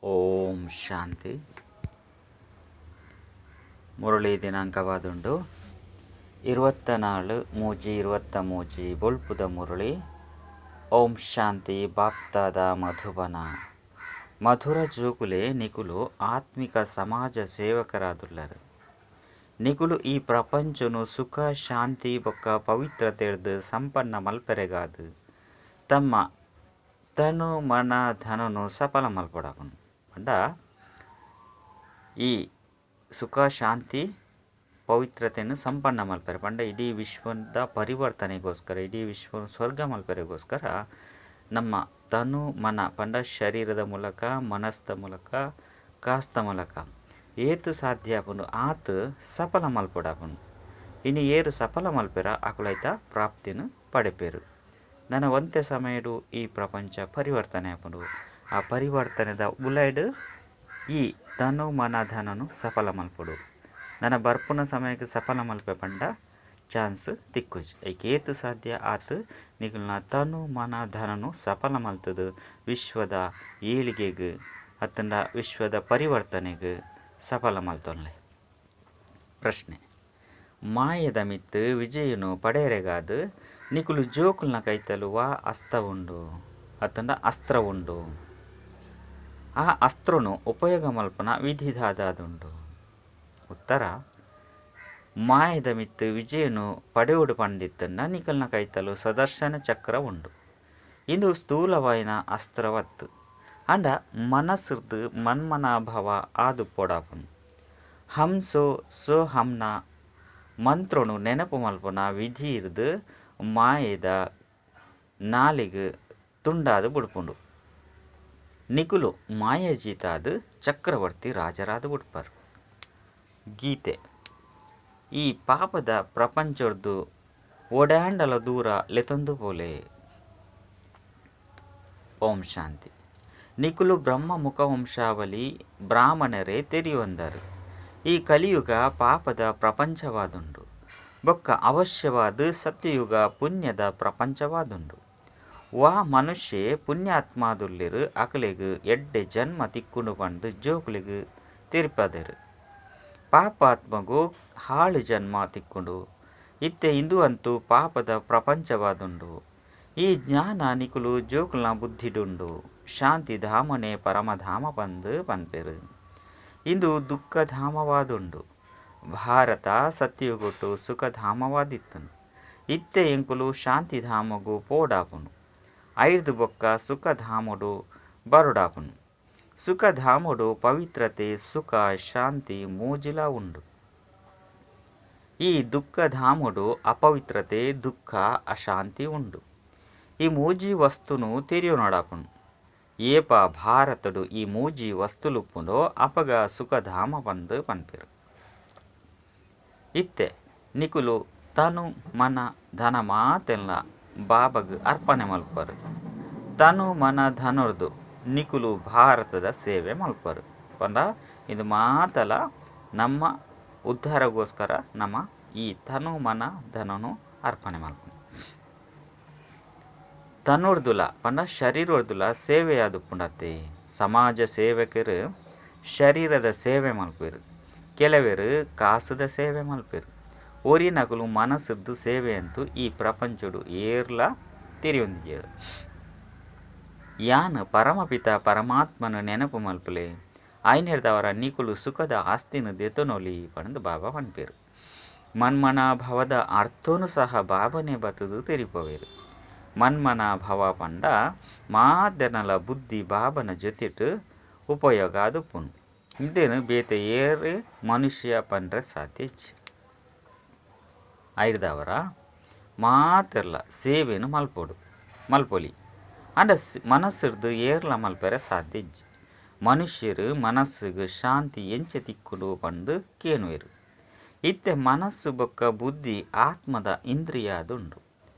ಓಂ ಶಾಂತಿ. ಮುರಳಿ ದಿನಾಂಕವಾದುಂಡು 24/3/23. ಬೊಲ್ಪುದ ಮುರಳಿ. ಓಂ ಶಾಂತಿ. ಬಾಪ್ತಾದ ಮಧುಬನ. ಮಧುರ ಜೋಕುಲೆ ನಿಕುಲು ಆತ್ಮಿಕ ಸಮಾಜ ಸೇವಕರಾದುಲ್ಲರು. ನಿಕುಲು ಈ ಪ್ರಪಂಚನು ಸುಖ ಶಾಂತಿ ಬೊಕ್ಕ ಪವಿತ್ರತೆರ್ದ್ ಸಂಪನ್ನ ಮಲ್ಪೆರೆಗಾದ್ ತಮ್ಮ ತನು ಮನ ಧನನು ಸಫಲ ಮಲ್ಪೊಡಾಪುಂಡು. ಪಂಡ ಈ ಸುಖ ಶಾಂತಿ ಪವಿತ್ರತೆಯನ್ನು ಸಂಪನ್ನ ಮಲ್ಪೆರೆ ಪಂಡ ಇಡೀ ವಿಶ್ವದ ಪರಿವರ್ತನೆಗೋಸ್ಕರ, ಇಡೀ ವಿಶ್ವ ಸ್ವರ್ಗ ಮಲ್ಪೆರೆಗೋಸ್ಕರ ನಮ್ಮ ತನು ಮನ ಪಂಡ ಶರೀರದ ಮೂಲಕ, ಮನಸ್ದ ಮೂಲಕ, ಕಾಸ್ದ ಮೂಲಕ ಏತು ಸಾಧ್ಯ ಆಪುಂಡು ಆತ್ ಸಫಲ ಮಲ್ಪೊಡಾಪುಂಡು. ಇನಿ ಏರು ಸಫಲ ಮಲ್ಪೆರ ಅಕುಲೈತ ಪ್ರಾಪ್ತಿನ ಪಡೆಪೆರು. ನನ ಒಂತೆ ಸಮಯಡು ಈ ಪ್ರಪಂಚ ಪರಿವರ್ತನೆ ಆಪುಂಡು. ಆ ಪರಿವರ್ತನೆದ ಉಲೈಡ್ ಈ ತನು ಮನ ಧನನು ಸಫಲ ಮಲ್ಪೊಡು. ನನ ಬರ್ಪುನ ಸಮಯಕ್ಕೆ ಸಫಲ ಮಲ್ಪೆ ಪಂಡ ಚಾನ್ಸ್ ತಿಕ್ಕುಜಿ. ಐಕ್ ಏತು ಸಾಧ್ಯ ಆತ್ ನಿಕಲ್ನ ತನು ಮನ ಧನನು ಸಫಲ ಮಲ್ತದು ವಿಶ್ವದ ಏಳಿಗೆಗ್ ಅತ್ತಂಡ ವಿಶ್ವದ ಪರಿವರ್ತನೆಗ್ ಸಫಲ ಮಲ್ತೊನ್ಲೆ. ಪ್ರಶ್ನೆ: ಮಾಯದ ಮಿತ್ತು ವಿಜಯನು ಪಡೆಯರೆಗಾದ್ ನಿಕುಲು ಜೋಕುಲ್ನ ಕೈತಲು ವಾ ಅಸ್ತ ಉಂಡು ಅತ್ತಂಡ ಅಸ್ತ್ರ ಉಂಡು? ಆ ಅಸ್ತ್ರನು ಉಪಯೋಗ ಮಲ್ಪನ ವಿಧಿದಾದುಂಡು. ಉತ್ತರ: ಮಾಯದ ಮಿತ್ತು ವಿಜಯನು ಪಡೆಯೋಡು ಪಂಡಿತ್ತನ್ನ ನಿಕಲ್ನ ಕೈತಲು ಸದರ್ಶನ ಚಕ್ರ ಉಂಡು. ಇಂದು ಸ್ಥೂಲವಾಯಿನ ಅಸ್ತ್ರವತ್ತು ಅಂಡ ಮನಸ್ಸುರ್ದು ಮನ್ಮನಾಭವ ಆದು ಪೊಡಾಪುನು. ಹಂಸೋ ಸೋ ಹಂನ ಮಂತ್ರನು ನೆನಪು ಮಲ್ಪನ ವಿಧಿ ಇರ್ದು ಮಾಯದ ನಾಲಿಗೆ ತುಂಡಾದ ಬುಡ್ಪುಂಡು. ನಿಕುಲು ಮಾಯಜೀತಾದ ಚಕ್ರವರ್ತಿ ರಾಜರಾದ ಬುಡ್ಪರು. ಗೀತೆ: ಈ ಪಾಪದ ಪ್ರಪಂಚೊರ್ದು ಓಡ್ಯಾಂಡಲ ದೂರ ಲೆತೊಂದು ಪೋಲೆ. ಓಂ ಶಾಂತಿ. ನಿಕುಲು ಬ್ರಹ್ಮ ಮುಖವಂಶಾವಳಿ ಬ್ರಾಹ್ಮಣರೇ ತೆರಿಯೊಂದರು. ಈ ಕಲಿಯುಗ ಪಾಪದ ಪ್ರಪಂಚವಾದುಂಡು ಬೊಕ್ಕ ಅವಶ್ಯವಾದ ಸತ್ಯಯುಗ ಪುಣ್ಯದ ಪ್ರಪಂಚವಾದುಂಡು. ವಾ ಮನುಷ್ಯೆ ಪುಣ್ಯಾತ್ಮಾದುಲ್ಲೆರು ಅಕಲೆಗ್ ಎಡ್ಡೆ ಜನ್ಮ ತಿಕ್ಕುಂಡು ಪಂದ್ ಜೋಕುಲೆಗ್ ತೆರಿಪದೆರು. ಪಾಪಾತ್ಮಗು ಹಾಳು ಜನ್ಮ ತಿಕ್ಕುಂಡು. ಇತ್ತೆ ಇಂದು ಅಂತೂ ಪಾಪದ ಪ್ರಪಂಚವಾದುಂಡು. ಈ ಜ್ಞಾನ ನಿಕುಲು ಜೋಕುಲ್ನ ಬುದ್ಧಿಡುಂಡು. ಶಾಂತಿಧಾಮನೆ ಪರಮಧಾಮ ಪಂದ್ ಪನ್ಪೆರು. ಇಂದು ದುಃಖಧಾಮವಾದುಂಡು. ಭಾರತ ಸತ್ಯಯುಗಟು ಸುಖಧಾಮವಾದಿತ್ತುಂಡು. ಇತ್ತೆ ಎಂಕುಲು ಶಾಂತಿಧಾಮಗು ಪೋಡಾಪುಂಡು. ಐರ್ದ್ ಬೊಕ್ಕ ಸುಖಧಾಮಡು ಬರೊಡಾಪುಂಡು. ಸುಖಧಾಮಡು ಪವಿತ್ರತೆ ಸುಖ ಶಾಂತಿ ಮೂಜಿಲ ಉಂಡು. ಈ ದುಃಖಧಾಮಡು ಅಪವಿತ್ರತೆ ದುಃಖ ಅಶಾಂತಿ ಉಂಡು. ಈ ಮೂಜಿ ವಸ್ತುನು ತೆರಿಯೊನೊಡಾಪುಂಡು. ಏಪ ಭಾರತಡು ಈ ಮೂಜಿ ವಸ್ತುಲುಪ್ಪುಂಡೋ ಅಪಗ ಸುಖಧಾಮ ಪಂದ್ ಪನ್ಪೆರು. ಇತ್ತೆ ನಿಕುಲು ತನು ಮನ ಧನ ಮಾತೆಲ್ಲ ಬಾಬಾಗ್ ಅರ್ಪಣೆ ಮಲ್ಪರು. ತನು ಮನ ಧನೊರ್ದು ನಿಕುಲು ಭಾರತದ ಸೇವೆ ಮಲ್ಪರು. ಪಂಡ ಇದು ಮಾತಲ ನಮ್ಮ ಉದ್ಧಾರಗೋಸ್ಕರ ನಮ್ಮ ಈ ತನು ಮನ ಧನನು ಅರ್ಪಣೆ ಮಲ್ಪು. ತನುರ್ದುಲ ಪಂಡ ಶರೀರೊರ್ದುಲ ಸೇವೆಯಾದುಪ್ಪುಂಡತ್ತೆ. ಸಮಾಜ ಸೇವಕರು ಶರೀರದ ಸೇವೆ ಮಲ್ಪೆರು. ಕೆಲವರು ಕಾಸುದ ಸೇವೆ ಮಲ್ಪೆರು. ಒರಿನಕುಲು ಮನಸ್ಸುರ್ದು ಸೇವೆ ಅಂತೂ ಈ ಪ್ರಪಂಚಡು ಏರ್ಲ ತೆರಿಯೊಂದಿಜೆರು. ಯಾನ್ ಪರಮಪಿತ ಪರಮಾತ್ಮನ ನೆನಪು ಮಲ್ಪುಲೆ. ಐನೆರ್ದವರ ನಿಕುಲು ಸುಖದ ಆಸ್ತಿನ ದೆತೊನೊಲಿ ಪಂದ್ ಬಾಬಾ ಪನ್ಪೆರು. ಮನ್ಮನಾಭವದ ಅರ್ಥನು ಸಹ ಬಾಬನೆ ಬತ್ತುದು ತೆರಿಪವೆರು. ಮನ್ಮನಾಭವ ಪಂಡ ಮಾತೆರ್ನಲ ಬುದ್ಧಿ ಬಾಬನ ಜೊತೆಟ್ ಉಪಯೋಗ ಆದುಪ್ಪುಂಡು. ಇಂದೇನು ಬೇತೆ ಏರೆ ಮನುಷ್ಯ ಪಂಡ್ರೆ ಸಾಧ್ಯ ಇಜ್ಜಿ. ಐರ್ದವರ ಮಾತೆರ್ಲ ಸೇವೆನು ಮಲ್ಪೊಡು ಮಲ್ಪೊಲಿ. ಅಂಡ ಮನಸ್ಸುರ್ದು ಏರ್ಲ ಮಲ್ಪೆರೆ ಸಾಧ್ಯ ಇಜ್ಜಿ. ಮನುಷ್ಯರು ಮನಸ್ಸುಗ್ ಶಾಂತಿ ಎಂಚ ತಿಕ್ಕುಂಡು ಪಂದ್ ಕೇನುವೆರು. ಇತ್ತೆ ಮನಸ್ಸು ಬೊಕ್ಕ ಬುದ್ಧಿ ಆತ್ಮದ ಇಂದ್ರಿಯಾದುಂಡು.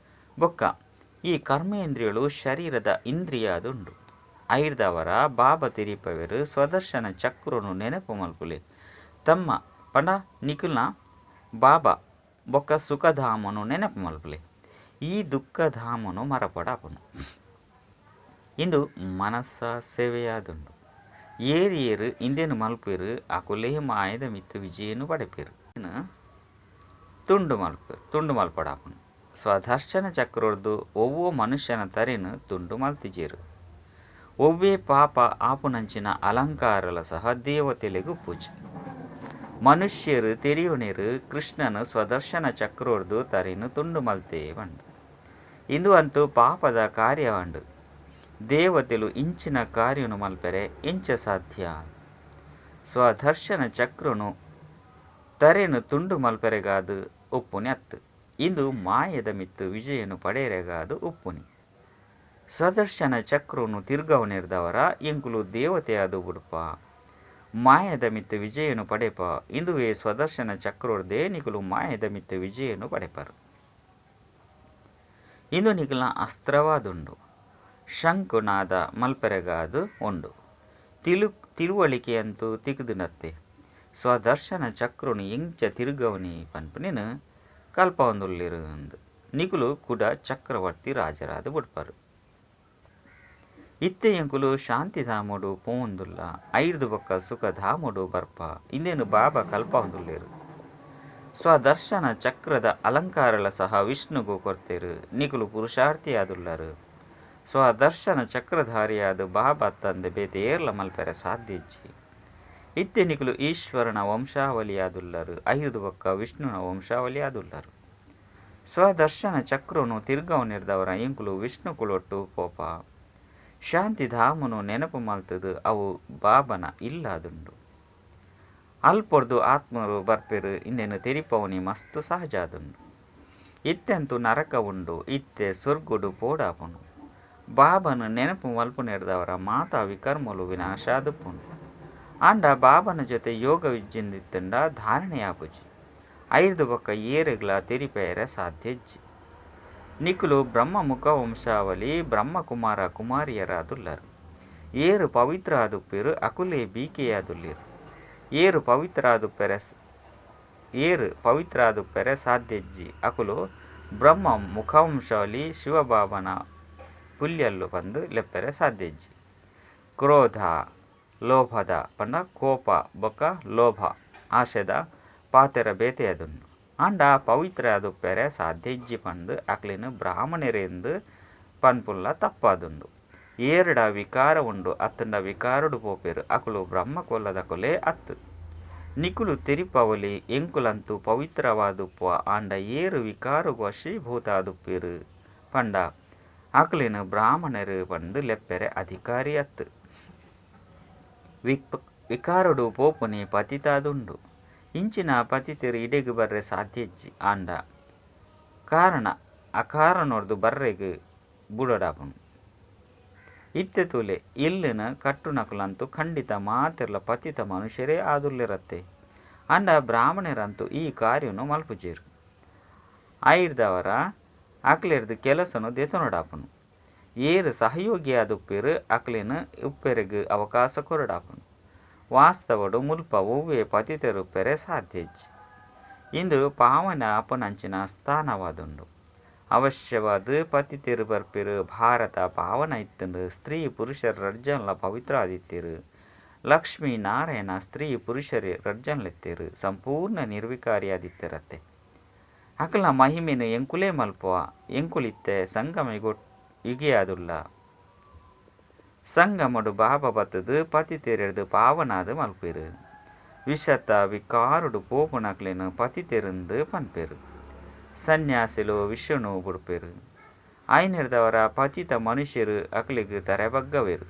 ಬೊಕ್ಕ ಈ ಕರ್ಮೇಂದ್ರಿಯಳು ಶರೀರದ ಇಂದ್ರಿಯಾದುಂಡು. ಐರ್ದವರ ಬಾಬಾ ತೆರಿಪವೆರು ಸ್ವದರ್ಶನ ಚಕ್ರನು ನೆನಪು ಮಲ್ಪುಲೆ. ತಮ್ಮ ಪಂಡ ನಿಕುಲ್ನ ಬಾಬಾ ಬೊಕ್ಕ ಸುಖಧಾಮನು ನೆನಪು ಮಲ್ಪುಲೆ. ಈ ದುಃಖಧಾಮನು ಮರಪಡಾಪುನು. ಇಂದು ಮನಸ್ಸ ಸೇವೆಯಾದುಂಡು. ಏರ್ ಏರ್ ಇಂದೆನ್ ಮಲ್ಪೆರ್ ಅಕುಲೇ ಮಾಯದ ಮಿತ್ತ್ ವಿಜಯನು ಪಡೆಪೆರ್. ತುಂಡು ಮಲ್ಪೆರ್, ತುಂಡು ಮಲ್ಪಡಾಪುಂಡು. ಸ್ವದರ್ಶನ ಚಕ್ರೊರ್ದು ಒವ್ವೋ ಮನುಷ್ಯನ ತರೆನ್ ತುಂಡು ಮಲ್ತಿಜೆರ್. ಒವ್ವೇ ಪಾಪ ಆಪುನಂಚಿನ ಅಲಂಕಾರಲ ಸಹ ದೇವತೆಲೆಗ್ ಉಪ್ಪುಜಿ. ಮನುಷ್ಯೆರ್ ತೆರಿಯೊನೆರ್ ಕೃಷ್ಣನ್ ಸ್ವದರ್ಶನ ಚಕ್ರೊರ್ದು ತರೆನ್ ತುಂಡು ಮಲ್ತೆ ಪಂದ್. ಇಂದು ಅಂತೂ ಪಾಪದ ಕಾರ್ಯವಾಂಡ್. ದೇವತೆಲು ಇಂಚಿನ ಕಾರ್ಯನು ಮಲ್ಪೆರೆ ಎಂಚ ಸಾಧ್ಯ? ಸ್ವದರ್ಶನ ಚಕ್ರನು ತರೆನ್ ತುಂಡು ಮಲ್ಪೆರೆಗಾದ್ ಉಪ್ಪುನಿ ಅತ್ತ್. ಇಂದು ಮಾಯೆದ ಮಿತ್ತ್ ವಿಜಯನು ಪಡೆಯೆರೆಗಾದ್ ಉಪ್ಪುನಿ. ಸ್ವದರ್ಶನ ಚಕ್ರನು ತಿರ್ಗವನೆರ್ದಾವರ ಎಂಕುಲು ದೇವತೆಯಾದ್ ಬುಡ್ಪ, ಮಾಯದ ಮಿತ್ತ್ ವಿಜಯನು ಪಡೆಪ. ಇಂದುವೇ ಸ್ವದರ್ಶನ ಚಕ್ರೊರ್ದೇ ನಿಕುಲು ಮಾಯದ ಮಿತ್ತ್ ವಿಜಯನು ಪಡೆಪರ್. ಇಂದು ನಿಕಲ್ನ ಅಸ್ತ್ರವಾದುಂಡು. ಶಂಖನಾದ ಮಲ್ಪೆರೆಗಾದ್ ಉಂಡು. ತಿಳುವಳಿಕೆಯಂತೂ ತಿಕ್ದ್ಂಡತ್ತೆ. ಸ್ವದರ್ಶನ ಚಕ್ರೊನು ಎಂಚ ತಿರುಗವುನಿ ಪನ್ಪುನೆನ್ ಕಲ್ಪಾವೊಂದುಲ್ಲೆರ್ ಅಂದ್. ನಿಕುಲು ಕುಡ ಚಕ್ರವರ್ತಿ ರಾಜರಾದ್ ಬುಡ್ಪರ್. ಇತ್ತೆ ಎಂಕುಲು ಶಾಂತಿಧಾಮೊಡು ಪೋವೊಂದುಲ್ಲ. ಐರ್ದ್ ಬೊಕ್ಕ ಸುಖಧಾಮೊಡು ಬರ್ಪ. ಇಂದೆನ್ ಬಾಬಾ ಕಲ್ಪಾವೊಂದುಲ್ಲೆರ್. ಸ್ವದರ್ಶನ ಚಕ್ರದ ಅಲಂಕಾರಲ ಸಹ ವಿಷ್ಣುಗು ಕೊರ್ತೆರ್. ನಿಕುಲು ಪುರುಷಾರ್ಥಿಯಾದುಲ್ಲರ್. ಸ್ವದರ್ಶನ ಚಕ್ರಧಾರಿಯಾದ್ ಬಾಬಾ ಅತ್ತಂದೆ ಬೇತೆ ಏರ್ಲ ಮಲ್ಪೆರೆ ಸಾಧ್ಯ ಇಜ್ಜಿ. ಇತ್ತೆ ನಿಕುಲು ಈಶ್ವರನ ವಂಶಾವಳಿಯಾದುಲ್ಲರ್. ಐರ್ದ್ ಬೊಕ್ಕ ವಿಷ್ಣುನ ವಂಶಾವಳಿಯಾದುಲ್ಲರ್. ಸ್ವದರ್ಶನ ಚಕ್ರೊನು ತಿರ್ಗವನೆರ್ದಾವರ ಎಂಕುಲು ವಿಷ್ಣು ಕುಲೊಟ್ಟು ಪೋಪ. ಶಾಂತಿಧಾಮನು ನೆನಪು ಮಲ್ತ್ದ್ ಅವು ಬಾಬನ ಇಲ್ಲಾದುಂಡು. ಅಲ್ಪೊರ್ದು ಆತ್ಮರು ಬರ್ಪೆರ್ ಇಂದೆನ್ ತೆರಿಪಾವುನಿ ಮಸ್ತ್ ಸಹಜ ಆದುಂಡು. ಇತ್ತೆಂತೂ ನರಕ ಉಂಡು. ಇತ್ತೆ ಸ್ವರ್ಗಡ್ ಪೋಡಾಪುಂಡು. ಬಾಬಾನ ನೆನಪು ಮಲ್ಪುನೆರ್ದಾವರ ಮಾತಾ ವಿಕರ್ಮಲು ವಿನಾಶ ಆದುಪ್ಪುಂಡು. ಆಂಡ ಬಾಬನ ಜೊತೆ ಯೋಗವಿಜ್ಜಿಂದಿತ್ತುಂಡ ಧಾರಣೆಯಾಪುಜಿ. ಐರ್ದ್ ಬೊಕ್ಕ ಏರೆಗ್ಲಾ ತೆರಿಪಾಯೆರೆ ಸಾಧ್ಯ ಇಜ್ಜಿ. ನಿಕುಲು ಬ್ರಹ್ಮ ಮುಖ ವಂಶಾವಳಿ ಬ್ರಹ್ಮಕುಮಾರ ಕುಮಾರಿಯರಾದುಲ್ಲರ್. ಏರ್ ಪವಿತ್ರ ಆದುಪ್ಪೆರ್ ಅಕುಲೇ ಬಿಕೆಯಾದುಲ್ಲೆರ್. ಏರ್ ಪವಿತ್ರ ಆದುಪ್ಪೆರೆ ಸಾಧ್ಯ ಇಜ್ಜಿ ಅಕುಲು ಬ್ರಹ್ಮ ಮುಖವಂಶಾವಳಿ ಶಿವಬಾಬನ ಪುಲ್ಯಲ್ಲು ಪಂದ್ ಲೆಪ್ಪೆರೆ ಸಾಧ್ಯ ಇಜ್ಜಿ. ಕ್ರೋಧ ಲೋಭದ ಪಂಡ ಕೋಪ ಬೊಕ್ಕ ಲೋಭ ಆಶೆದ ಪಾತೆರ ಬೇತೆಯಾದುಂಡು. ಆಂಡ ಪವಿತ್ರ ಆದುಪ್ಪೆರೆ ಸಾಧ್ಯ ಇಜ್ಜಿ ಪಂದ್ ಅಕ್ಲೆನ್ ಬ್ರಾಹ್ಮಣರೆಂದ್ ಪನ್ಪುನ್ಲ ತಪ್ಪಾದುಂಡು. ಏರ್ಡ ವಿಕಾರ ಉಂಡು ಅತ್ತುಂಡ ವಿಕಾರಡ್ ಪೋಪೆರ್ ಅಕುಲು ಬ್ರಹ್ಮಕುಲದಕುಲೇ ಅತ್ತ್. ನಿಕುಲು ತೆರಿಪಾವೊಲಿ ಎಂಕುಲಂತೂ ಪವಿತ್ರವಾದುಪ್ಪುವ ಆಂಡ ಏರ್ ವಿಕಾರಗ್ ವಶೀಭೂತ ಆದುಪ್ಪೆರ್ ಪಂಡ ಅಕ್ಲೆನ್ ಬ್ರಾಹ್ಮಣೆರ್ ಪಂದ್ ಲೆಪ್ಪೆರೆ ಅಧಿಕಾರಿ ಅತ್ತ್. ವಿಕಾರಡ್ ಪೋಪುನೆ ಪತಿತ ಆದುಂಡು. ಇಂಚಿನ ಪತಿತೆರ್ ಇಡೆಗ್ ಬರ್ರೆ ಸಾಧ್ಯ ಇಜ್ಜಿ. ಆಂಡ ಕಾರಣ ಅಕಾರಣೊರ್ದು ಬರ್ರೆಗ್ ಬುಡೊಡಾಪುಂಡು. ಇತ್ತೆ ತೂಲೆ ಇಲ್ಲ್ನ್ ಕಟ್ಟುನಕುಲಂತೂ ಖಂಡಿತ ಮಾತೆರ್ಲಾ ಪತಿತ ಮನುಷ್ಯರೇ ಆದುಲ್ಲೆರತ್ತೆ. ಆಂಡ ಬ್ರಾಹ್ಮಣರಂತೂ ಈ ಕಾರ್ಯನು ಮಲ್ಪುಜೆರ್. ಐರ್ದಾವರ ಅಕ್ಲೆರ್ದ್ ಕೆಲಸನು ದೆತೊನೊಡಾಪುಂಡು. ಏರ್ ಸಹಯೋಗಿಯಾದುಪ್ಪೆರ್ ಅಕ್ಲೆನ್ ಉಪ್ಪೆರೆಗ್ ಅವಕಾಶ ಕೊರೊಡಾಪುಂಡು. ವಾಸ್ತವಡ್ ಮುಲ್ಪ ಒವ್ವೇ ಪತಿತೆರುಪ್ಪೆರೆ ಸಾಧ್ಯ ಇಜ್ಜಿ. ಇಂದು ಪಾವನ ಆಪುನಂಚಿನ ಸ್ಥಾನವಾದುಂಡು. ಅವಶ್ಯವಾದ್ ಪತಿತೆರ್ ಬರ್ಪೆರ್. ಭಾರತ ಪಾವನ ಇತ್ತುಂಡು. ಸ್ತ್ರೀ ಪುರುಷರ್ ರಡ್ಡ್ ಜನಲ ಪವಿತ್ರ ಆದಿತ್ತೆರ್. ಲಕ್ಷ್ಮೀ ನಾರಾಯಣ ಸ್ತ್ರೀ ಪುರುಷರ್ ರಡ್ಡ್ ಜನಲ ಇತ್ತೆರ್. ಸಂಪೂರ್ಣ ನಿರ್ವಿಕಾರಿಯಾದಿತ್ತೆರತ್ತೆ. ಅಕಲ್ನ ಮಹಿಮೆನ್ ಎಂಕುಲೇ ಮಲ್ಪುವ. ಎಂಕುಲಿತ್ತೆ ಸಂಗಮ ಯುಗಿಯಾದುಲ್ಲ. ಸಂಗಮಡು ಬಾಬಾ ಬತ್ತುದು ಪತಿತೆರೆರ್ದ್ ಪಾವನಾದ್ ಮಲ್ಪೆರ್. ವಿಷತ ವಿಕಾರಡ್ ಪೋಪುನಕ್ಲೆನ್ ಪತಿತೆರೆಂದ್ ಪನ್ಪೆರ್. ಸನ್ಯಾಸಿಲು ವಿಷನು ಬುಡ್ಪೆರ್. ಐನೆರ್ದಾವರ ಪತಿತ ಮನುಷ್ಯರು ಅಕ್ಲೆಗ್ ತರೆಬಗ್ಗವೆರ್.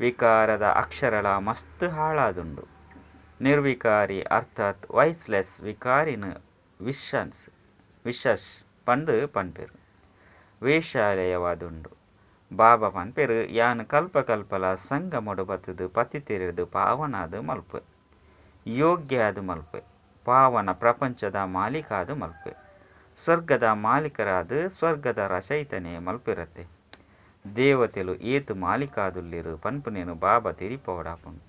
ವಿಕಾರದ ಅಕ್ಷರಗಳ ಮಸ್ತ್ ಹಾಳಾದುಂಡು. ನಿರ್ವಿಕಾರಿ ಅರ್ಥಾತ್ ವೈಸ್ಲೆಸ್ ವಿಕಾರಿನ್ ವಿಶಸ್ ಪಂದ್ ಪನ್ಪೆರ್. ವೇಶ್ಯಾಲಯವಾದುಂಡು. ಬಾಬಾ ಪನ್ಪೆರ್ ಯಾನ್ ಕಲ್ಪ ಕಲ್ಪಲ ಸಂಗಮಡ್ ಬತ್ತುದು ಪತಿತೆರೆರ್ದ್ ಪಾವನಾದ್ ಮಲ್ಪುವೆ. ಯೋಗ್ಯ ಆದ್ ಮಲ್ಪುವೆ. ಪಾವನ ಪ್ರಪಂಚದ ಮಾಲೀಕ ಆದ್ ಮಲ್ಪುವೆ. ಸ್ವರ್ಗದ ಮಾಲೀಕರಾದ್ ಸ್ವರ್ಗದ ರಚಯಿತನೇ ಮಲ್ಪೆರತ್ತೆ. ದೇವತೆಲು ಏತ್ ಮಾಲೀಕಾದುಲ್ಲೆರ್ ಪನ್ಪುನೆನ್ ಬಾಬಾ ತೆರಿಪಾವೊಡಾಪುಂಡು.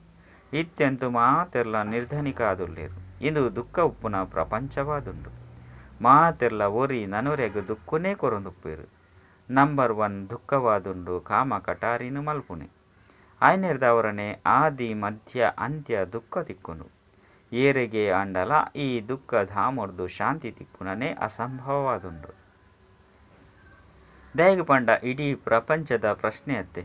ಇತ್ತೆಂತೂ ಮಾತೆರ್ಲಾ ನಿರ್ಧನಿಕ ಆದುಲ್ಲೆರ್. ಇಂದು ದುಃಖ ಉಪ್ಪುನ ಪ್ರಪಂಚವಾದುಂಡು. ಮಾತೆರ್ಲಾ ಒರಿ ನನೊರಿಯಗ್ ದುಃಖನೇ ಕೊರೊಂದುಪ್ಪೆರ್. ನಂಬರ್ ಒನ್ ದುಃಖವಾದುಂಡು ಕಾಮ ಕಟಾರಿನ್ ಮಲ್ಪುನೆ. ಆಯ್ನೆರ್ದವರನೆ ಆದಿ ಮಧ್ಯ ಅಂತ್ಯ ದುಃಖ ತಿಕ್ಕುನು. ಏರೆಗೆ ಆಂಡಲ ಈ ದುಃಖ ಧಾಮೊರ್ದು ಶಾಂತಿ ತಿಕ್ಕುನನೆ ಅಸಂಭವವಾದುಂಡು. ದಾಯೆಗ್ ಪಂಡ ಇಡೀ ಪ್ರಪಂಚದ ಪ್ರಶ್ನೆ ಅತ್ತೆ.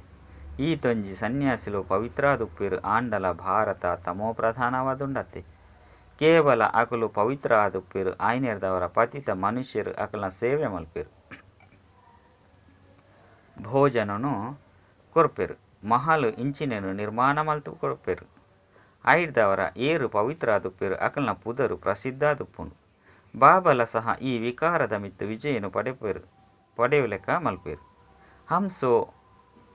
ಈ ತೊಂಜಿ ಸನ್ಯಾಸಿಲು ಪವಿತ್ರಾದುಪ್ಪೆರ್ ಆಂಡಲ ಭಾರತ ತಮೋ ಪ್ರಧಾನವಾದುಂಡತ್ತೆ. ಕೇವಲ ಅಕುಲು ಪವಿತ್ರ ಆದುಪ್ಪೆರ್ ಆಯ್ನೆರ್ದವರ ಪತಿತ ಮನುಷ್ಯರು ಅಕಲ್ನ ಸೇವೆ ಮಲ್ಪೆರ್. ಭೋಜನನು ಕೊರ್ಪೆರ್. ಮಹಲು ಇಂಚಿನೆನು ನಿರ್ಮಾಣ ಮಲ್ತು ಕೊರ್ಪೆರ್. ಆಯ್ದವರ ಏರು ಪವಿತ್ರ ಆದುಪ್ಪೆರ್ ಅಕಲ್ನ ಪುದರು ಪ್ರಸಿದ್ಧ ಆದುಪ್ಪುಂಡು. ಬಾಬಲ ಸಹ ಈ ವಿಕಾರದ ಮಿತ್ತು ವಿಜಯನು ಪಡೆಪೆರ್ ಪಡೆಯುಲೆಕ ಮಲ್ಪೆರ್. ಹಂಸೋ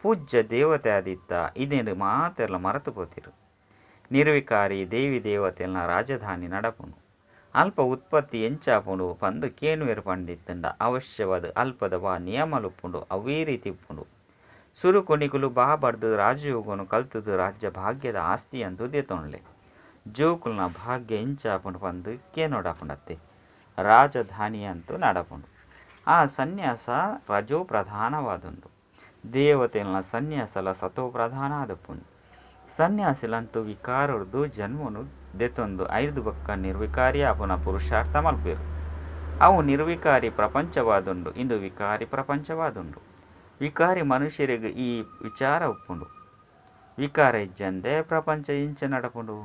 ಪೂಜ್ಯ ದೇವತೆ ಆದಿತ್ತ ಇದೆಂದು ಮಾತೆರ್ಲ ಮರತು ಪೋತೆರ್. ನಿರ್ವಿಕಾರಿ ದೇವಿ ದೇವತೆಲ್ನ ರಾಜಧಾನಿ ನಡಪುಂಡು. ಅಲ್ಪ ಉತ್ಪತ್ತಿ ಎಂಚಾಪುಂಡು ಪಂದ್ ಕೇನುವೆರ್ ಪಂಡಿತ್ತುಂಡ ಅವಶ್ಯವಾದ ಅಲ್ಪದ ವಾ ನಿಯಮಲುಪ್ಪುಂಡು ಅವೇ ರೀತಿ ಉಪ್ಪುಂಡು. ಸುರುಕು ನಿಕುಲು ಬಾಬರ್ದು ರಾಜಯೋಗನು ಕಲ್ತುದು ರಾಜ್ಯ ಭಾಗ್ಯದ ಆಸ್ತಿ ಅಂತೂ ದೇತೊಂಡ್ಲೆ. ಜೋಕುಲ್ನ ಭಾಗ್ಯ ಎಂಚಾಪುಂಡು ಪಂದ್ ಕೇನೋಡಾಪುಂಡತ್ತೆ. ರಾಜಧಾನಿ ಅಂತೂ ನಡಪುಂಡು. ಆ ಸನ್ಯಾಸ ರಜೋ ಪ್ರಧಾನವಾದುಂಡು. ದೇವತೆಲ್ನ ಸನ್ಯಾಸಲ ಸತೋ ಪ್ರಧಾನ ಆದುಪ್ಪುಂಡು. ಸನ್ಯಾಸಿಲಂತೂ ವಿಕಾರೊರ್ದು ಜನ್ಮನು ದೆತೊಂದು ಐರ್ದು ಬೊಕ್ಕ ನಿರ್ವಿಕಾರಿ ಆಪುನ ಪುರುಷಾರ್ಥ ಮಲ್ಪೆರ್. ಅವು ನಿರ್ವಿಕಾರಿ ಪ್ರಪಂಚವಾದುಂಡು ಇಂದು ವಿಕಾರಿ ಪ್ರಪಂಚವಾದುಂಡು. ವಿಕಾರಿ ಮನುಷ್ಯರಿಗೆ ಈ ವಿಚಾರ ಉಪ್ಪುಂಡು. ವಿಕಾರ ಇಜ್ಜಂದೆ ಪ್ರಪಂಚ ಎಂಚ ನಡಪುಂಡು.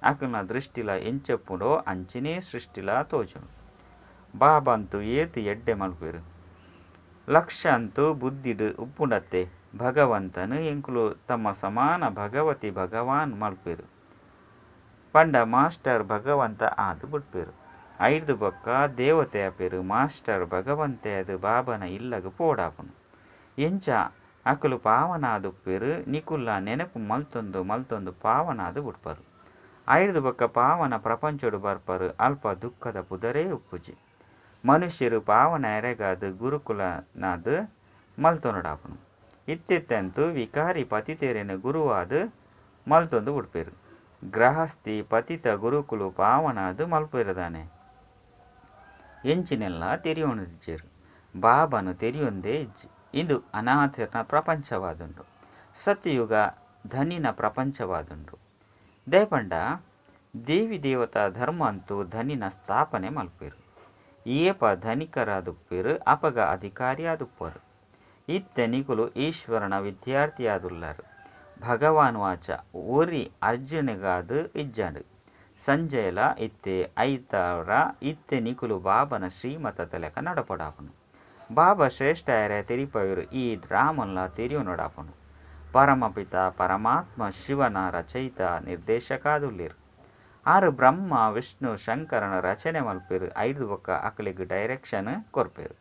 ಅಕಲ್ನ ದೃಷ್ಟಿಲ ಎಂಚ ಉಪ್ಪುಂಡೋ ಅಂಚಿನೇ ಸೃಷ್ಟಿಲ ತೋಜುಂಡು. ಬಾಬಂತು ಏತ್ ಎಡ್ಡೆ ಮಲ್ಪೆರ್. ಲಕ್ಷ ಅಂತೂ ಬುದ್ಧಿಡ್ ಉಪ್ಪುಂಡತ್ತೆ. ಭಗವಂತನು ಎಂಕುಲು ತಮ್ಮ ಸಮಾನ ಭಗವತಿ ಭಗವಾನ್ ಮಲ್ಪೆರ್. ಪಂಡ ಮಾಸ್ಟರ್ ಭಗವಂತ ಆದ್ ಬುಡ್ಪೆರ್. ಐರ್ದು ಬೊಕ್ಕ ದೇವತೆ ಆಪೆರ್. ಮಾಸ್ಟರ್ ಭಗವಂತೆ ಆದ್ ಬಾಬನ ಇಲ್ಲಗ್ ಪೋಡಾಪುಂಡು. ಎಂಚ ಅಕುಲು ಪಾವನಾದುಪ್ಪೆರ್ ನಿಕುಲ್ಲ ನೆನಪು ಮಲ್ತೊಂದು ಮಲ್ತೊಂದು ಪಾವನಾದು ಬುಡ್ಪರು. ಐರ್ದು ಬೊಕ್ಕ ಪಾವನ ಪ್ರಪಂಚೊಡು ಬರ್ಪರು ಅಲ್ಪ ದುಃಖದ ಪುದರೇ ಉಪ್ಪುಜಿ. ಮನುಷ್ಯರು ಪಾವನ ಎರೆಗಾದ್ ಗುರುಕುಲನಾದ್ ಮಲ್ತೊನೊಡಾಪುಂಡು. ಇತ್ತೆತ್ತಂತೂ ವಿಕಾರಿ ಪತಿತೆರೆನ್ ಗುರುವಾದ್ ಮಲ್ತೊಂದು ಬುಡ್ಪೆರ್. ಗೃಹಸ್ಥಿ ಪತಿತ ಗುರುಕುಲು ಪಾವನಾದ್ ಮಲ್ಪೆರದಾನೆ. ಎಂಚಿನೆಲ್ಲ ತೆರಿಯೊಂದಿಜ್ಜೆರ್. ಬಾಬನು ತೆರಿಯೊಂದೇ ಇಜ್ಜಿ. ಇಂದು ಅನಾಥೆರ್ನ ಪ್ರಪಂಚವಾದುಂಡು. ಸತ್ಯಯುಗ ಧನಿನ ಪ್ರಪಂಚವಾದುಂಡು. ದಾಯೆ ಪಂಡ ದೇವಿ ದೇವತಾ ಧರ್ಮ ಅಂತೂ ಧನಿನ ಸ್ಥಾಪನೆ ಮಲ್ಪೆರ್. ಏಪ ಧನಿಕರಾದುಪ್ಪೆರ್ ಅಪಗ ಅಧಿಕಾರಿ ಆದುಪ್ಪರು. ಇತ್ತೆ ನಿಕುಲು ಈಶ್ವರನ ವಿದ್ಯಾರ್ಥಿಯಾದುಲ್ಲರ್. ಭಗವಾನ್ ವಾಚ ಒರಿ ಅರ್ಜುನಗಾದ್ ಇಜ್ಜಾಂಡ್. ಸಂಜಯಲ ಇತ್ತೆ ಐತಾವರ ಇತ್ತೆ ನಿಕುಲು ಬಾಬನ ಶ್ರೀಮತದ ಲೆಕ ನಡಪೊಡಾಪುಂಡು. ಬಾಬಾ ಶ್ರೇಷ್ಠ ಆಯೆರೆ ತೆರಿಪವೆರ್ ಈ ಡ್ರಾಮನ್ಲ ತೆರಿಯೊನೊಡಾಪುಂಡು. ಪರಮಪಿತ ಪರಮಾತ್ಮ ಶಿವನ ರಚಯಿತ ನಿರ್ದೇಶಕಾದುಲ್ಲೆರ್. ಆರು ಬ್ರಹ್ಮ ವಿಷ್ಣು ಶಂಕರನ ರಚನೆ ಮಲ್ಪೆರ್. ಐರ್ದು ಬೊಕ್ಕ ಅಕಲೆಗ್ ಡೈರೆಕ್ಷನ್ ಕೊರ್ಪೆರ್.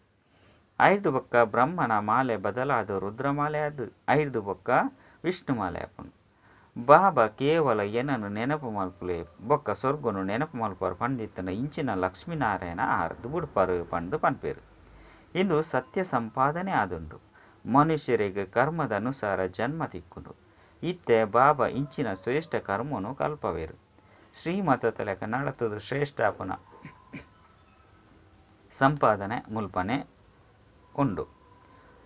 ಐರ್ದು ಬೊಕ್ಕ ಬ್ರಹ್ಮನ ಮಾಲೆ ಬದಲಾದ ರುದ್ರಮಾಲೆ ಆದ್ ಐರ್ದು ಬೊಕ್ಕ ವಿಷ್ಣು ಮಾಲೆ ಆಪುಂಡು. ಬಾಬಾ ಕೇವಲ ಏನನ್ನು ನೆನಪು ಮಲ್ಪುಲೆ ಬೊಕ್ಕ ಸ್ವರ್ಗನು ನೆನಪು ಮಲ್ಪರು ಪಂದಿತ್ತುಂಡ ಇಂಚಿನ ಲಕ್ಷ್ಮೀನಾರಾಯಣ ಆರ್ದು ಬುಡ್ಪರು ಪಂದ್ ಪನ್ಪೆರ್. ಇಂದು ಸತ್ಯ ಸಂಪಾದನೆ ಆದುಂಡು. ಮನುಷ್ಯರಿಗೆ ಕರ್ಮದ ಅನುಸಾರ ಜನ್ಮ ತಿಕ್ಕುಂಡು. ಇತ್ತೆ ಬಾಬಾ ಇಂಚಿನ ಶ್ರೇಷ್ಠ ಕರ್ಮನು ಕಲ್ಪವೆರ್. ಶ್ರೀಮತದ ಲೆಕ ನಡತುದು ಶ್ರೇಷ್ಠ ಆಪುನ ಸಂಪಾದನೆ ಮುಲ್ಪನೆ ಉಂಡು.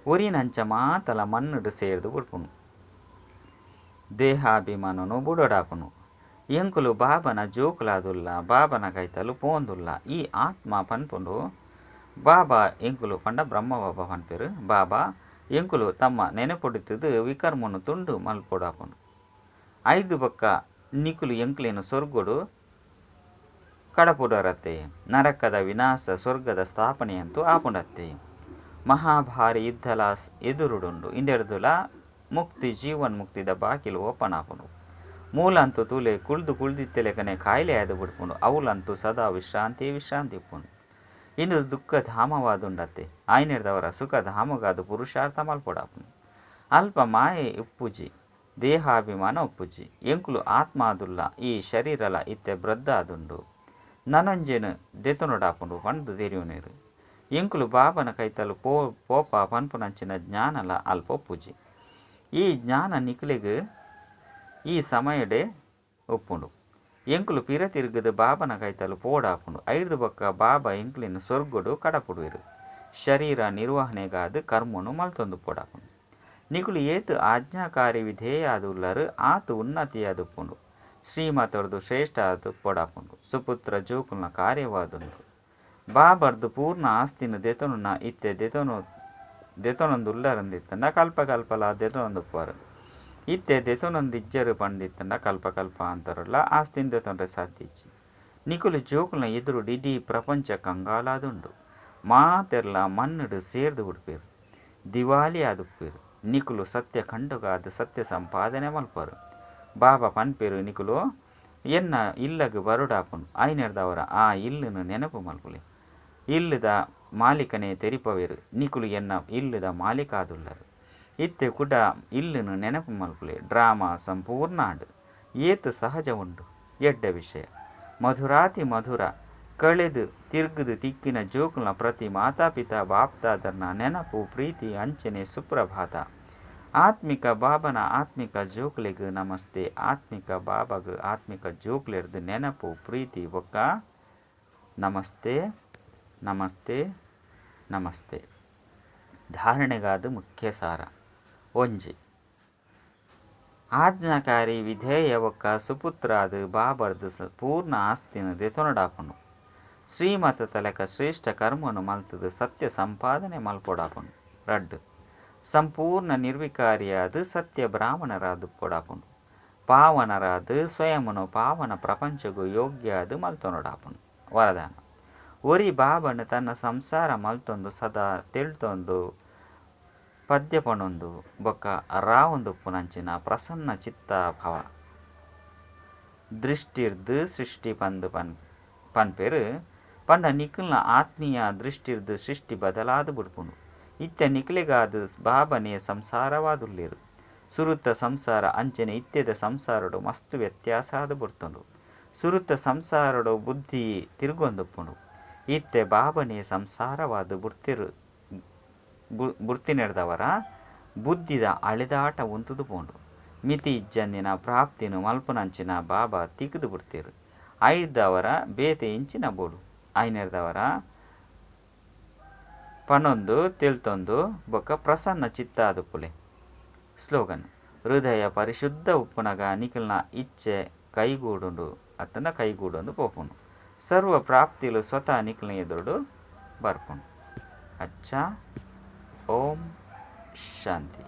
ಒರಿನಂಚ ಮಾತಲ ಮಣ್ಣುಡು ಸೇರ್ದು ಬುಡ್ಪುಂಡು. ದೇಹಾಭಿಮಾನನು ಬುಡೋಡಾಪುಂಡು. ಎಂಕುಲು ಬಾಬನ ಜೋಕುಲಾದುಲ್ಲ ಬಾಬನ ಕೈತಲು ಪೋಂದುಲ್ಲ. ಈ ಆತ್ಮ ಪನ್ಪುಂಡು ಬಾಬಾ ಎಂಕುಲು ಪಂಡ ಬ್ರಹ್ಮ ಬಾಬಾ ಪನ್ಪೆರ್. ಬಾಬಾ ಎಂಕುಲು ತಮ್ಮ ನೆನಪುಡಿತುದು ವಿಕರ್ಮನು ತುಂಡು ಮಲ್ಪೊಡಾಪುಂಡು. ಐದು ಬೊಕ್ಕ ನಿಕುಲು ಎಂಕ್ಲೇನು ಸ್ವರ್ಗಡು ಕಡಪುಡರತ್ತೆ. ನರಕದ ವಿನಾಶ ಸ್ವರ್ಗದ ಸ್ಥಾಪನೆಯಂತೂ ಆಪುಂಡತ್ತೆ. ಮಹಾಭಾರಿ ಯುದ್ಧಲ ಎದುರುಡುಂಡು. ಇಂದೆಡ್ದುಲ ಮುಕ್ತಿ ಜೀವನ್ ಮುಕ್ತಿದ ಬಾಕಿಲು ಓಪನ್ ಆಪುಂಡು. ಮೂಲಂತೂ ತೂಲೆ ಕುಳ್ದು ಕುಳ್ದಿತ್ತೆಲೆಕನೆ ಕಾಯಿಲೆ ಆದ್ ಬುಡ್ಪುಂಡು. ಅವುಲಂತೂ ಸದಾ ವಿಶ್ರಾಂತಿ ವಿಶ್ರಾಂತಿ ಉಪ್ಪುಂಡು. ಇಂದು ದುಃಖ ಧಾಮವಾದುಂಡತ್ತೆ. ಆಯ್ನೆರ್ದವರ ಸುಖ ಧಾಮಗಾದ ಪುರುಷಾರ್ಥ ಮಲ್ಪೊಡಾಪುಂಡು. ಅಲ್ಪ ಮಾಯೆ ಉಪ್ಪುಜಿ. ದೇಹಾಭಿಮಾನ ಉಪ್ಪುಜಿ. ಎಂಕುಲು ಆತ್ಮ ಆದುಲ್ಲ. ಈ ಶರೀರಲ ಇತ್ತೆ ವೃದ್ಧ ಆದುಂಡು. ನನೊಂಜೆನು ದೆತೊನೊಡಾಪುಂಡು ಪಂದ್ ತೆರಿಯೊನೆರ್. ಎಂಕುಲು ಬಾಬನ ಕೈತಲು ಪೋಪ ಪನ್ಪುನಂಚಿನ ಜ್ಞಾನಲ ಅಲ್ಪ ಉಪ್ಪುಜಿ. ಈ ಜ್ಞಾನ ನಿಕುಲೆಗ್ ಈ ಸಮಯಡೆ ಉಪ್ಪುಂಡು. ಎಂಕುಲು ಪಿರ ತಿರುಗದು ಬಾಬನ ಕೈತಲು ಪೋಡಾಪುಂಡು. ಐರ್ದು ಬೊಕ್ಕ ಬಾಬಾ ಎಂಕ್ಲೆನ್ ಸ್ವರ್ಗಡು ಕಡಪುಡುವೆರ್. ಶರೀರ ನಿರ್ವಹಣೆಗಾದ್ ಕರ್ಮನು ಮಲ್ತೊಂದು ಪೋಡಾಪುಂಡು. ನಿಕುಲು ಏತ್ ಆಜ್ಞಾಕಾರಿ ವಿಧೇಯಾದುಲ್ಲರ್ ಆತ್ ಉನ್ನತಿಯಾದುಪ್ಪುಂಡು. ಶ್ರೀಮತೊರ್ದು ಶ್ರೇಷ್ಠ ಆದುಪ್ಪೊಡಾಪುಂಡು. ಸುಪುತ್ರ ಜೋಕುಲ್ನ ಕಾರ್ಯವಾದುಂಡು. ಬಾಬರ್ದು ಪೂರ್ಣ ಆಸ್ತಿನ ದೆತೊನುನ ಇತ್ತೆ ದೆತೊನೊಂದುಲ್ಲರಂದಿತ್ತಂಡ ಕಲ್ಪ ಕಲ್ಪಲ ದೆತೊನೊಂದುಪ್ಪರು. ಇತ್ತೆ ದೆತೊನೊಂದಿಜ್ಜರು ಪಂದಿತ್ತಂಡ ಕಲ್ಪ ಕಲ್ಪ ಅಂತರಲ್ಲ ಆಸ್ತಿನ ದೆತೊನ್ರೆ ಸಾಧ್ಯ ಇಜ್ಜಿ. ನಿಕುಲು ಜೋಕುಲ್ನ ಎದುರು ಇಡೀ ಪ್ರಪಂಚ ಕಂಗಾಲಾದುಂಡು. ಮಾತೆರ್ಲ ಮಣ್ಣುಡು ಸೇರ್ದು ಉಡ್ಪೇರು. ದಿವಾಲಿ ಆದುಪ್ಪೇರು. ನಿಕುಲು ಸತ್ಯ ಖಂಡಗಾದ ಸತ್ಯ ಸಂಪಾದನೆ ಮಲ್ಪರು. ಬಾಬಾ ಪನ್ಪೇರು ನಿಕುಲು ಎನ್ನ ಇಲ್ಲಗ್ ಬರುಡಾಪುಂಡು. ಐನೆರ್ದವರ ಆ ಇಲ್ಲುನು ನೆನಪು ಮಲ್ಪುಲೆ. ಇಲ್ಲದ ಮಾಲೀಕನೇ ತೆರಿಪವೇರು. ನಿಕುಲು ಎನ್ನ ಇಲ್ಲದ ಮಾಲೀಕಾದುಲ್ಲರು. ಇತ್ತೆ ಕುಡ ಇಲ್ಲುನು ನೆನಪು ಮಲ್ಪುಲೆ. ಡ್ರಾಮಾ ಸಂಪೂರ್ಣ ಆಂಡ್. ಏತ್ ಸಹಜ ಉಂಡು. ಎಡ್ಡೆ ವಿಷಯ. ಮಧುರಾತಿ ಮಧುರ ಕಳೆದು ತಿರ್ಗುದು ತಿಕ್ಕಿನ ಜೋಕುಲ್ನ ಪ್ರತಿ ಮಾತಾಪಿತಾ ಬಾಪ್ದಾದರ್ನ ನೆನಪು ಪ್ರೀತಿ ಅಂಚನೆ ಸುಪ್ರಭಾತ. ಆತ್ಮಿಕ ಬಾಬನ ಆತ್ಮಿಕ ಜೋಕುಲೆಗ್ ನಮಸ್ತೆ. ಆತ್ಮಿಕ ಬಾಬಾಗ್ ಆತ್ಮಿಕ ಜೋಕುಲೆರ್ದು ನೆನಪು ಪ್ರೀತಿ ಬೊಕ್ಕ ನಮಸ್ತೆ ನಮಸ್ತೆ ನಮಸ್ತೆ. ಧಾರಣೆಗಾದ ಮುಖ್ಯ ಸಾರ. ಒಂಜಿ ಆಜ್ಞಾಕಾರಿ ವಿಧೇಯ ಬೊಕ್ಕ ಸುಪುತ್ರಾದ ಬಾಬರ್ದು ಪೂರ್ಣ ಆಸ್ತಿನ ದೆತೊನಡಾಪುಂಡು. ಶ್ರೀಮತ ತಲಕ ಶ್ರೇಷ್ಠ ಕರ್ಮನು ಮಲ್ತದ ಸತ್ಯ ಸಂಪಾದನೆ ಮಲ್ಪೊಡಾಪುಂಡು. ರಡ್ಡು ಸಂಪೂರ್ಣ ನಿರ್ವಿಕಾರಿಯಾದ ಸತ್ಯ ಬ್ರಾಹ್ಮಣರಾದ ಪೊಡಾಪುಂಡು. ಪಾವನರಾದ ಸ್ವಯಂನು ಪಾವನ ಪ್ರಪಂಚಗೂ ಯೋಗ್ಯಾದ ಮಲ್ತೊನಡಾಪುಂಡು. ವರದಾನ ಒರಿ ಬಾಬನು ತನ್ನ ಸಂಸಾರ ಮಲ್ತೊಂದು ಸದಾ ತೆಳ್ತೊಂದು ಪದ್ಯ ಪಣೊಂದು ಬೊಕ್ಕ ರಾವೊಂದುಪ್ಪುನಂಚಿನ ಪ್ರಸನ್ನ ಚಿತ್ತ ಭವ ದೃಷ್ಟಿರ್ದು ಸೃಷ್ಟಿ ಪಂದು ಪನ್ಪೇರು ಪಂಡ ನಿಕುಲ್ನ ಆತ್ಮೀಯ ದೃಷ್ಟಿರ್ದು ಸೃಷ್ಟಿ ಬದಲಾದ ಬುಡ್ಪುಂಡು. ಇತ್ತೆ ನಿಕುಲೆಗಾದ ಬಾಬನೇ ಸಂಸಾರವಾದುಲ್ಲೇರು. ಸುರುತ್ತ ಸಂಸಾರ ಅಂಚನೆ ಇತ್ತೆದ ಸಂಸಾರಡು ಮಸ್ತ್ ವ್ಯತ್ಯಾಸ ಆದು ಬುಡ್ತುಂಡು. ಸುರುತ್ತ ಸಂಸಾರಡು ಬುದ್ಧಿ ತಿರುಗೊಂದುಪ್ಪುಂಡು. ಇತ್ತೆ ಬಾಬನೇ ಸಂಸಾರವಾದ ಬುಡ್ತಿನೆರ್ದವರ ಬುದ್ಧಿದ ಅಳೆದಾಟ ಉಂತುದು ಪೋಂಡು. ಮಿತಿ ಇಜ್ಜಂದಿನ ಪ್ರಾಪ್ತಿನ ಮಲ್ಪುನಂಚಿನ ಬಾಬಾ ತಿಕ್ಕದು ಬಿಡ್ತೇರು. ಐದವರ ಬೇತೆ ಇಂಚಿನ ಬೋಡು. ಐನೆರ್ದವರ ಪನೊಂದು ತೆಲ್ತೊಂದು ಬೊಕ್ಕ ಪ್ರಸನ್ನ ಚಿತ್ತ ಆದುಪ್ಪುಲೆ. ಸ್ಲೋಗನ್ ಹೃದಯ ಪರಿಶುದ್ಧ ಉಪ್ಪುನಗ ನಿಕುಲ್ನ ಇಚ್ಛೆ ಕೈಗೂಡುಂಡು ಅತ್ತಂಡ ಕೈಗೂಡೊಂದು ಪೋಪುಂಡು. ಸರ್ವ ಪ್ರಾಪ್ತಿಲು ಸ್ವತಃ ನಿಕುಲ್ನ ಎದುರುಡು ಬರ್ಪುಂಡು. ಅಚ್ಚಾ. ಓಂ ಶಾಂತಿ.